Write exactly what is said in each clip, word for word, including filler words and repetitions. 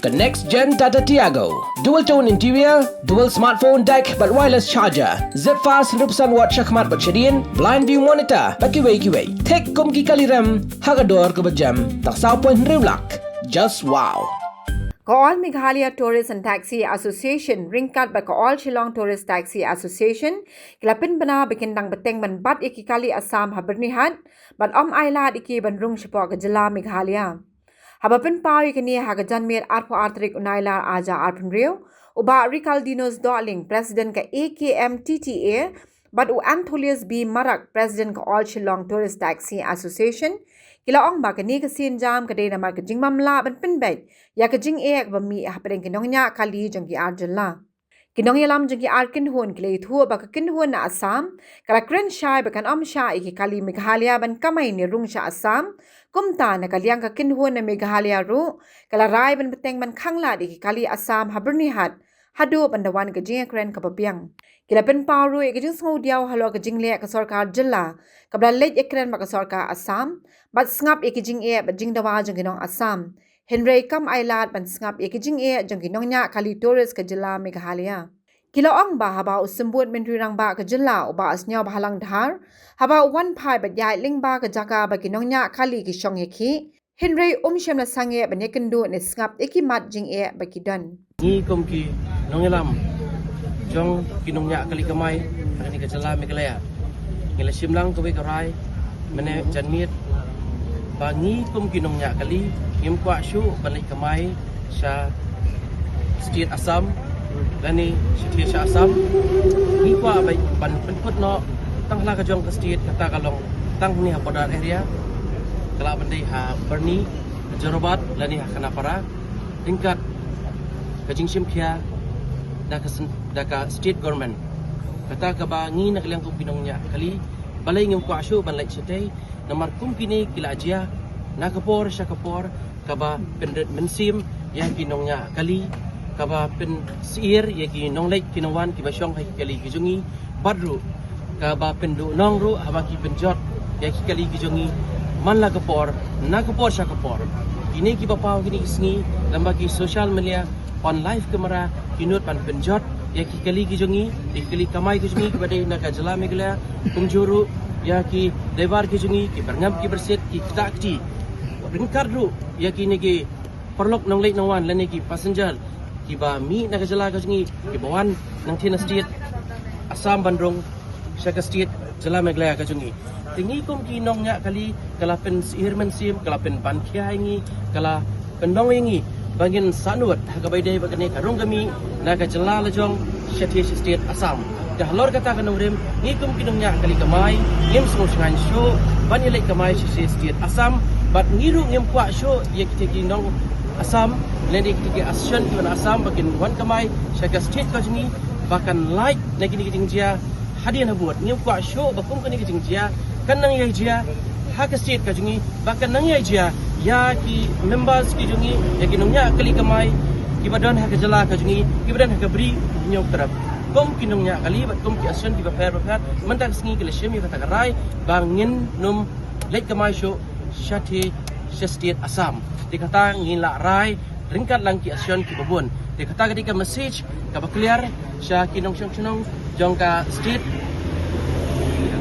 Ka next gen Tata Tiago. Dual tone interior, dual smartphone deck bad wireless charger. Zip fast hynriew percent watt shakhmat bad shadien, blind view monitor bad kiwei kiwei. Thik kum ki kali rem ha ka dor kaba jem, tang saw point hynriew lak. Just wow. Ka All Meghalaya Tourist and Taxi Association ryngkat bad ka All Shillong Tourist Taxi Association ki la pynbna ba kin dang bteng ban bat ïa ki kali Assam ha Byrnihat bad ym ailad ïa ki ban rung shapoh ka jylla Meghalaya. Haba pynpaw ïa kane ha ka janmiet arphew ar tarik u Nailar arhajar arphew hynriew, u Bah Ricaldinus Dohling, President ka A K M T T A, bad u Antholius B Marak, President ka All Shillong Tourist Taxi Association, ki la ong ba kane ka sienjam ka dei namar ka jingbymlah ban pynbeit ïa ka jingeh ba mih hapdeng ki nongñiah kali jong ki ar jylla. Ki nongïalam jong ki ar kynhun ki la ïathuh ba ka kynhun na Assam ka la kren shai ba kan ym shah ïa ki kali Meghalaya ban kamai ne rung sha Assam. Kumta na ka liang ka kynhun na Meghalaya ruh ka la rai ban bteng ban khanglad ïa ki kali Assam ha Byrnihat haduh ban da wan ka jingïakren kaba biang. Ki la pynpaw ruh ïa ka jingsngewdiaw halor ka jingleh ka sorkar jylla kaba la leit ïakren bad ka sorkar Assam bad sngap ïa ki jingeh bad jingdawa jong ki nong Assam. Hynrei kam ailad ban sngap ïa ki jingeh jong ki nongñiah kali tourist ka jylla Meghalaya. Ki la ong ba haba u Symbud Myntri Rangbah ka jylla u Bah Sniawbhalang Dhar, haba u wan phai bad ïaid lyngba ka jaka ba ki nongñiah kali ki shong ïakhih, hynrei um shym la sangeh ban ïakynduh ne sngap ïa ki mat jingeh ba ki don. Ngi kum ki nongïalam jong ki nongñiah kali kamai ha kane ka jylla Meghalaya, ngi la shim lang kawei ka rai mynne janmiet ba ngi kum ki nongñiah kali ngim kwah shuh ban leit kamai sha state Assam lane sha state sha Assam. Ngi kwah ban, ban pynkut noh tang la ka jong ka state, kata ka long tang hangne ha border area, ka lah ban dei ha Byrni, ha Jorabat lane ha Khanapara, ryngkat ka jingshim khia da ka sen-, da ka state government. Kata kaba ngi na ka liang kum ki nongñiah kali balei ngim kwah shuh ban leit shatei, namar kum kine ki la jia na ka por sha ka por kaba pynrit mynsiem ïa ki nongñiah kali, kaba pynsyier ïa ki nongleit ki nongwan kiba shong ha ki kali ki jong ngi, bad ruh kaba pynduh nong ruh haba ki pynjot ïa ki kali ki jong ngi man la ka por na ka por sha ka por. Kine kiba paw kine ki sngi lamba ki social media, on live camera, ki nud ban pynjot ïa ki kali ki jong ngi, ïa ki kali kamai ki jong ngi kiba dei na ka jylla Meghalaya, kumjuh ruh ïa ki deibar ki jong ngi, ki byrngem ki byrsit, ki ktah kti. Ryngkat ruh ïa kine ki paralok nongleit nongwan lane ki passenger kiba mih na ka jylla ka jong ngi, kiba wan nangtei na state Assam ban rung sha ka state jylla Meghalaya ka jong ngi. Te ngi kum ki nongñiah kali ka la pynsyier mynsiem, ka la pynban khia ïa ngi, ka la pynlong ïa ngi ba ngin sahnud ha kaba ïadei bad kane ka rung ka mih na ka jylla la jong shatei sha state Assam. Te halor kata ka nongrim, ngi kum ki nongñiah kali kamai ngim sngewshngaiñ shuh ban ïaleit kamai sha state Assam, bad ngi ruh ngim kwah shuh ïa kita ki nong Assam lane kita ki association kiba na Assam ba kin wan kamai sha ka state ka jong ngi ba kan lait na kine ki jingjia hadien habud. Ngim kwah shuh ba kum kane ka jingjia kan nang ïai jia ha ka state ka jong ngi, ba kan nang ïai jia ïa ki members ki jong ngi, ïa ki nongñiah kali kamai kiba don ha ka jylla ka jong ngi, kiba don ha ka bri hynñiewtrep. Kum ki nongñiah kali bad kum ki association kiba pher ba pher, mynta ka sngi ki la shim ïa kata ka rai ba ngin nym leit kamai shuh shatei sha state Assam. Te kata ngi la rai ryngkat lang ki association kiba bun. Te kata ka dei ka message kaba clear sha ki nongshong shnong jong ka state,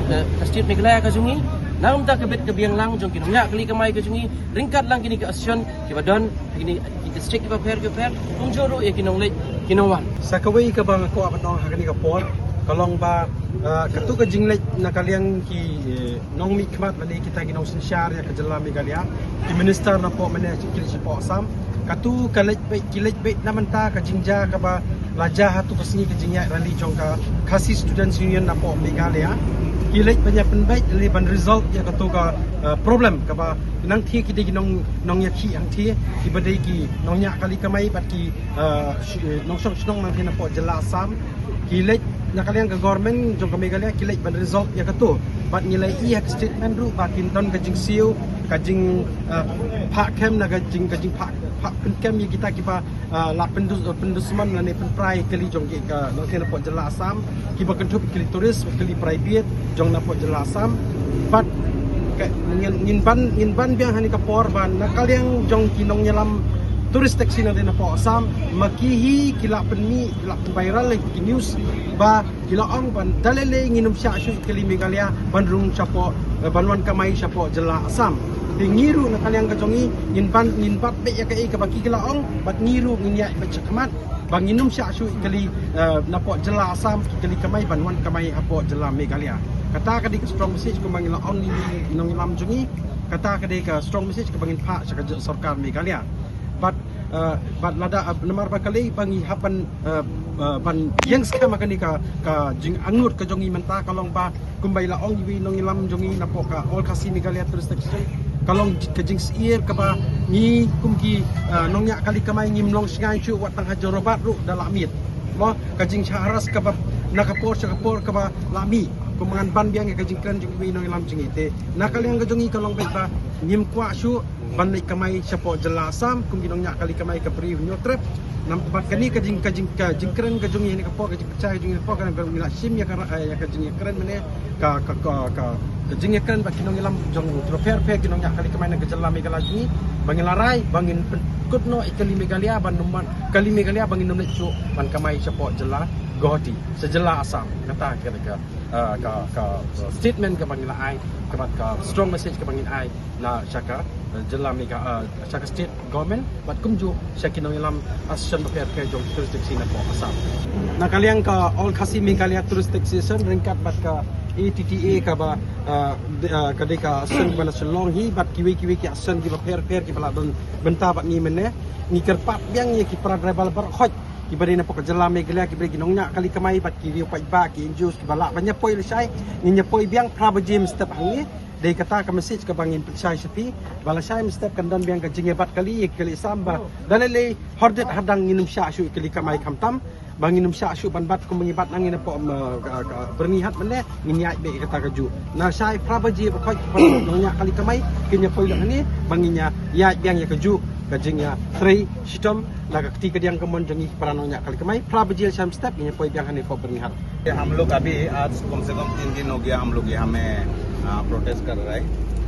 ka, ka state Meghalaya ka jong ngi. Namar ka bit ka biang lang jong ki nongñiah kali kamai ka jong ngi ryngkat lang kine ki association kiba don ha kine ki district kiba pher kiba pher, kumjuh ruh ïa ki nongleit ki nongwan. Sa kawei kaba nga kwah ban ong ha kane ka por ka long ba, ah, katu ka jingleit na ka liang ki, eh, nongmihkhmat lane kita ki nongsynshar ïa ka jylla Meghalaya, ki minister napoh mynne ki leit shapoh Assam. Katu ka leit beit, ki leit beit na bynta ka jingjia kaba la jia ha katu ka sngi, ka jingïaid rally jong ka Khasi Students Union napoh Meghalaya. Ki leit ban ïa pynbeit lane ban resolve ïa katu ka, eh, problem kaba nangtei ki dei ki nong, nongïakhih hangtei kiba dei ki nongñiah kali kamai bad ki, eh, sh-, eh, nongshong shnong nangtei napoh jylla Assam. Ki leit na ka liang ka government jong ka Meghalaya ki leit ban resolve ïa katu. Bad ngi la ïohi ha ka statement ruh ba kin don ka jingsiew, ka jing, eh, phah kem na ka jing, ka jingphah, phah pynkem ïa kita kiba, eh, la pyndus-, pyndusmon lane pynpra ïa ki kali jong ki ka nongtei napoh jylla Assam, kiba kynthup ki kali tourist, ki kali private jong napoh jylla Assam. Bad ka, ngin, ngin ban, ngin ban biang ha kane ka por ba na ka liang jong ki nongïalam Tourist taxi na dei napoh Assam, ma ki hi ki la pynmih, ki la pynviral ïa ki news ba ki la ong ban da lei lei ngin ym shah shuh ïa ka kali Meghalaya ban rung shapoh, eh, ban wan kamai shapoh jylla Assam. Te ngi ruh na ka liang ka jong ngi ngin ban, ngin bat beit ïa kaei kaba ki la ong, bad ngi ruh ngin ïaid beit shakhmat ba ngin ym shah shuh ïa ka kali, eh, napoh jylla Assam, ka kali kamai ban wan kamai hapoh jylla Meghalaya. Kata ka dei ka strong message kumba ngi la ong ïa ki nongïalam jong ngi. Kata ka dei ka strong message kaba ngin phah sha ka j-, sorkar Meghalaya. Bad, eh, bad lada, eh, namar ba ka lei ba ngi hap ban, eh, eh, ban ïeng skhem ha kane ka, ka jingangnud ka jong ngi mynta ka long ba kumba i la ong iwei i nongïalam jong ngi napoh ka All Khasi Meghalaya Tourist Association, ka long ka jingsyier kaba ngi kum ki, eh, nongñiah kali kamai ngim long shngaiñ shuh wat tang ha Jorabat ruh da la miet. Mo, ka jingshahras kaba na ka por sha ka por kaba la mih. Kumba ngan ban biang ïa ka jingkren jong iwei i nongïalam jong ngi te na ka liang ka jong ngi ka long beit ba ngim kwah shuh ban leit kamai shapoh jylla Assam kum ki nongñiah kali kamai ka Bri Hynñiewtrep. Namar bad kane ka jing, ka jing, ka jingkren ka jong ngi ha kane ka por, ka jingpyrshang ka jong ngi ha kane ka por, ka ngi la shim ïa ka, ïa ka jingïakren mynne, ka, ka, ka, ka, ka jingïakren bad ki nongïalam jong ki bapher bapher ki nongñiah kali kamai na ka jylla Meghalaya jong ngi, ba ngi la rai ba ngin pynkut noh ïa ka kali Meghalaya ban ym, kali Meghalaya ba ngin ym leit shuh ban kamai shapoh jylla Guwahati, sha jylla Assam. Kata ka, ka, eh, ka, ka statement kaba ngi la ai, kaba ka strong message kaba ngin ai na sha ka, eh, jylla Megha-, eh, sha ka state government bad kumjuh sha ki nongïalam association bapher bapher jong tourist taxi napoh Assam. Na ka liang ka All Khasi Meghalaya Tourist Taxi Association ryngkat bad ka A T T A kaba, eh, de-, eh, ka dei ka association kaba na Shillong hi bad kiwei kiwei ki association kiba pher pher kiba la don bynta bad ngi mynne, ngi kyrpad biang ïa ki para driver baroh khoit kiba dei napoh ka jylla Meghalaya, kiba dei ki nongñiah kali kamai bad ki riew paidbah, ki N G Os kiba lah ban ïa poi lashai, ngin ïa poi biang phra baje mynstep hangne. Dei kata ka message kaba ngin pynshai sha phi, ba lashai mynstep kan don biang ka jingïabat kali ïa ki kali Assam ba da lei lei hordit hadang ngin ym shah shuh ïa ki kali kamai khamtam ba ngin ym shah shuh ban bat kumba ngi bat nangne napoh, um, ka, ka Byrnihat mynne, ngin ïaid beit ïa kata kajuh. Na lashai phra baje ba khoit ki para nongñiah kali kamai kin ïa poi lut hangne ba ngin ïa ïaid biang ïa kajuh ka jingïatrei shitom na ka kti kadiang kamon jong ngi ki para nongñiah kali kamai. Phra baje lashai mynstep ngin ïa poi biang hangne hapoh Byrnihat. हम लोग अभी आज कम से कम तीन दिन हो गया हम लोग यहाँ में, आ, प्रोटेस्ट कर रहा है।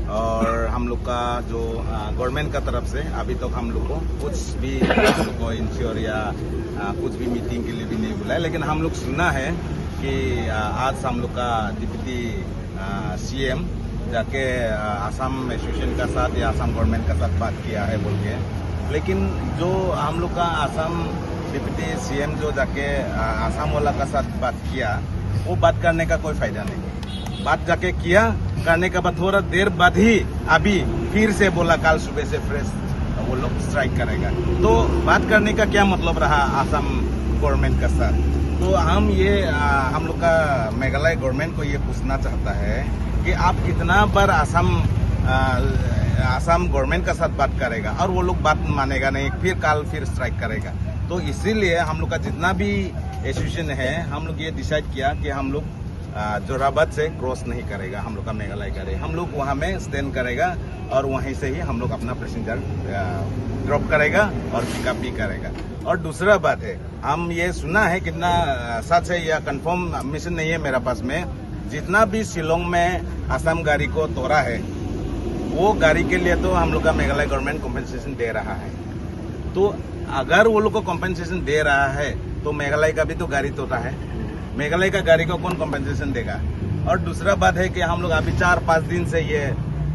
और हम लोग का जो, आ, गवर्नमेंट का तरफ से अभी तक हम लोग को कुछ भी, हम लोग को इंश्योर या, आ, कुछ भी मीटिंग के लिए भी नहीं बुलाया। लेकिन हम लोग सुना है कि, आ, आज हम लोग का डिप्टी, आ, सीएम जाके, आ, आसाम एसोसिएशन का साथ या आसाम गवर्नमेंट का साथ बात किया है बोल के। लेकिन जो हम लोग का आसाम डिप्टी सीएम जो जाके, आ, आसाम वाला का साथ बात किया, वो बात करने का कोई फायदा नहीं। बात जाके किया, करने के बाद थोड़ा देर बाद ही अभी फिर से बोला कल सुबह से फ्रेश वो लोग स्ट्राइक करेगा। तो बात करने का क्या मतलब रहा आसाम गवर्नमेंट का साथ? तो हम ये, आ, हम लोग का मेघालय गवर्नमेंट को ये पूछना चाहता है कि आप कितना बार आसाम, आ, आसाम गवर्नमेंट का साथ बात करेगा और वो लोग बात मानेगा नहीं, फिर कल फिर स्ट्राइक करेगा। तो इसीलिए हम लोग का जितना भी एसोसिएशन है, हम लोग ये डिसाइड किया कि हम लोग, आ, जोराबाद से क्रॉस नहीं करेगा हम लोग का मेघालय का रे। हम लोग वहाँ में स्टैंड करेगा और वहीं से ही हम लोग अपना पैसेंजर, आ, ड्रॉप करेगा और पिकअप भी करेगा। और दूसरा बात है, हम ये सुना है, कितना, आ, सच है या कंफर्मेशन नहीं है मेरा पास में, जितना भी शिलोंग में आसाम गाड़ी को तोड़ा है, वो गाड़ी के लिए तो हम लोग का मेघालय गवर्नमेंट कॉम्पेंसेशन दे रहा है। तो अगर वो लोग को कॉम्पेंसेशन दे रहा है, तो मेघालय का भी तो गाड़ी तोड़ा है, मेघालय का गाड़ी को कौन कॉम्पेंसेशन देगा? और दूसरा बात है कि हम लोग अभी चार पाँच दिन से ये,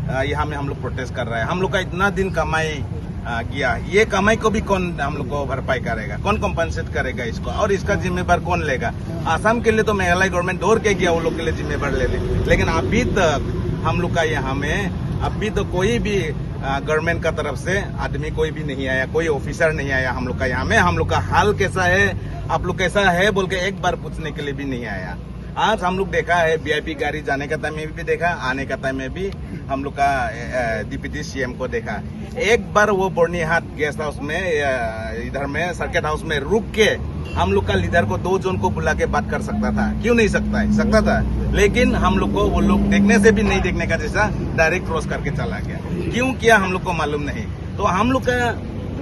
अ, यहाँ में हम लोग प्रोटेस्ट कर रहे हैं। हम लोग का इतना दिन कमाई, अ, गया, ये कमाई को भी कौन हम लोग को भरपाई करेगा, कौन कॉम्पेंसेट करेगा इसको, और इसका जिम्मेवार कौन लेगा? आसाम के लिए तो मेघालय गवर्नमेंट दौड़ के गया, वो लोग के लिए जिम्मेवार ले ले, लेकिन अभी तक हम लोग का यहाँ में अभी तो कोई भी, अ, गवर्नमेंट का तरफ से आदमी कोई भी नहीं आया, कोई ऑफिसर नहीं आया हम लोग का यहाँ में। हम लोग का हाल कैसा है, आप लोग कैसा है बोल के एक बार पूछने के लिए भी नहीं आया। आज हम लोग देखा है, वीआईपी गाड़ी जाने का टाइम में भी देखा, आने का टाइम में भी हम लोग का, अ, अ, डिप्टी सीएम को देखा। एक बार वो बर्निहाट गेस्ट हाउस में, अ, इधर में सर्किट हाउस में रुक के हम लोग का लीडर को दो जन को बुला के बात कर सकता था, क्यों नहीं सकता है? सकता था। लेकिन हम लोग को वो लोग देखने से भी नहीं देखने का जैसा डायरेक्ट क्रॉस करके चला गया। क्यों किया हम लोग को मालूम नहीं। तो हम लोग का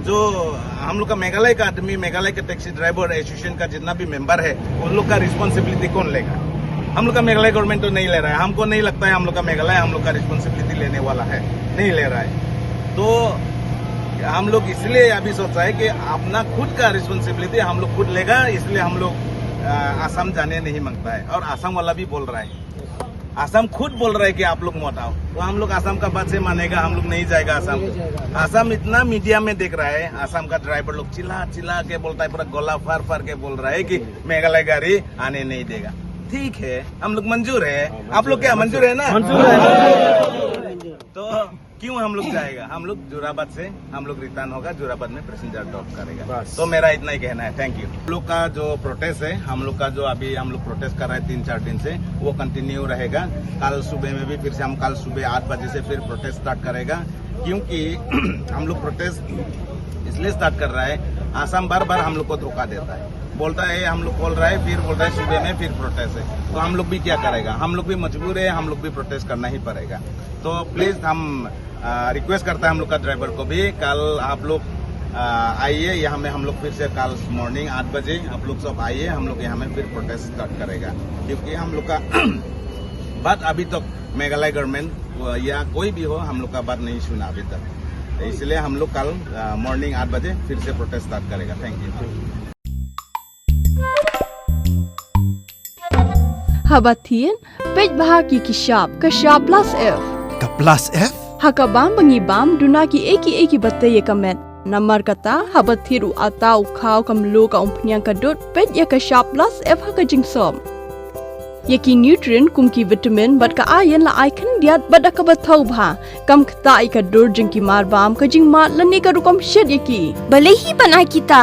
जो, हम लोग का मेघालय का आदमी, मेघालय का टैक्सी ड्राइवर एसोसिएशन का जितना भी मेंबर है, उन लोग का रिस्पॉन्सिबिलिटी कौन लेगा? हम लोग का मेघालय गवर्नमेंट तो नहीं ले रहा है। हमको नहीं लगता है हम लोग का मेघालय हम लोग का रिस्पॉन्सिबिलिटी लेने वाला है, नहीं ले रहा है। तो हम लोग इसलिए अभी सोचा है कि अपना खुद का रिस्पॉन्सिबिलिटी हम लोग खुद लेगा, इसलिए हम लोग, आ, आसाम जाने नहीं मांगता है। और आसाम वाला भी बोल रहा है, आसाम खुद बोल रहा है कि आप लोग मत आओ। तो हम लोग आसाम का बात से मानेगा? हम लोग नहीं जाएगा आसाम। आसाम इतना मीडिया में देख रहा है, आसाम का ड्राइवर लोग चिल्ला चिल्ला के बोलता है, पूरा गला फाड़ फाड़ के बोल रहा है कि मेघालय गाड़ी आने नहीं देगा। ठीक है, हम लोग मंजूर है। आप लोग क्या मंजूर है ना? मंजूर है। तो क्यों हम लोग जाएगा? हम लोग जोराबाद से हम लोग रिटर्न होगा, जोराबाद में पैसेंजर ड्रॉप करेगा। बस। तो मेरा इतना ही कहना है। थैंक यू। हम लोग का जो प्रोटेस्ट है, हम लोग का जो अभी हम लोग प्रोटेस्ट कर रहे हैं तीन चार दिन से, वो कंटिन्यू रहेगा। कल सुबह में भी फिर से हम कल सुबह आठ बजे से फिर प्रोटेस्ट स्टार्ट करेगा, क्योंकि हम लोग प्रोटेस्ट इसलिए स्टार्ट कर रहा है, आसाम बार बार हम लोग को धोखा देता है, बोलता है हम लोग खोल रहा है, फिर बोलता है सुबह में फिर प्रोटेस्ट है। तो हम लोग भी क्या करेगा? हम लोग भी मजबूर है, हम लोग भी प्रोटेस्ट करना ही पड़ेगा। तो प्लीज हम रिक्वेस्ट करता है हम लोग का ड्राइवर को भी, कल आप लोग, आ, आइए यहाँ में। हम लोग फिर से कल मॉर्निंग आठ बजे आप लोग सब आइए, हम लोग यहाँ में फिर प्रोटेस्ट स्टार्ट करेगा, क्योंकि हम लोग का बात अभी तक मेघालय गवर्नमेंट या कोई भी हो, हम लोग का बात नहीं सुना अभी तक। इसलिए हम लोग कल मॉर्निंग आठ बजे फिर से प्रोटेस्ट स्टार्ट करेगा। थैंक यू। Haba thied, peit bha ki ki shap, ka shap plus F. Ka plus F? Ha ka bam ba ngi bam, duna ki ei ki ei ki bate ïa ka met. Namar kata, haba thied u ata u khaw ka mluh ka umphniang ka dud, peit ïa ka shap plus F ha ka jingsop. Ïa ki nutrient kum ki vitamin bad ka iron la ai khyndiat bad da kaba thaw bha. Kam ktah ïa ka dur jong ki mar bam, ka jingmad lane ka rukom shet ïa ki. Balei hi ban ai kita?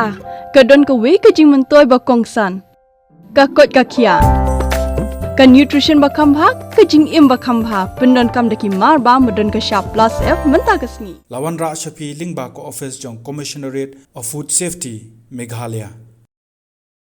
Ka don kawei ka jingmyntoi ba kongsan. Ka koit ka khiah. Ka nutrition ba kham bha, ka jingim ba kham bha. Pyndonkam da ki mar bam ba don ka shap plus F mynta ka sngi. La wanrah sha phi lyngba ka office jong Commissionerate of Food Safety, Meghalaya.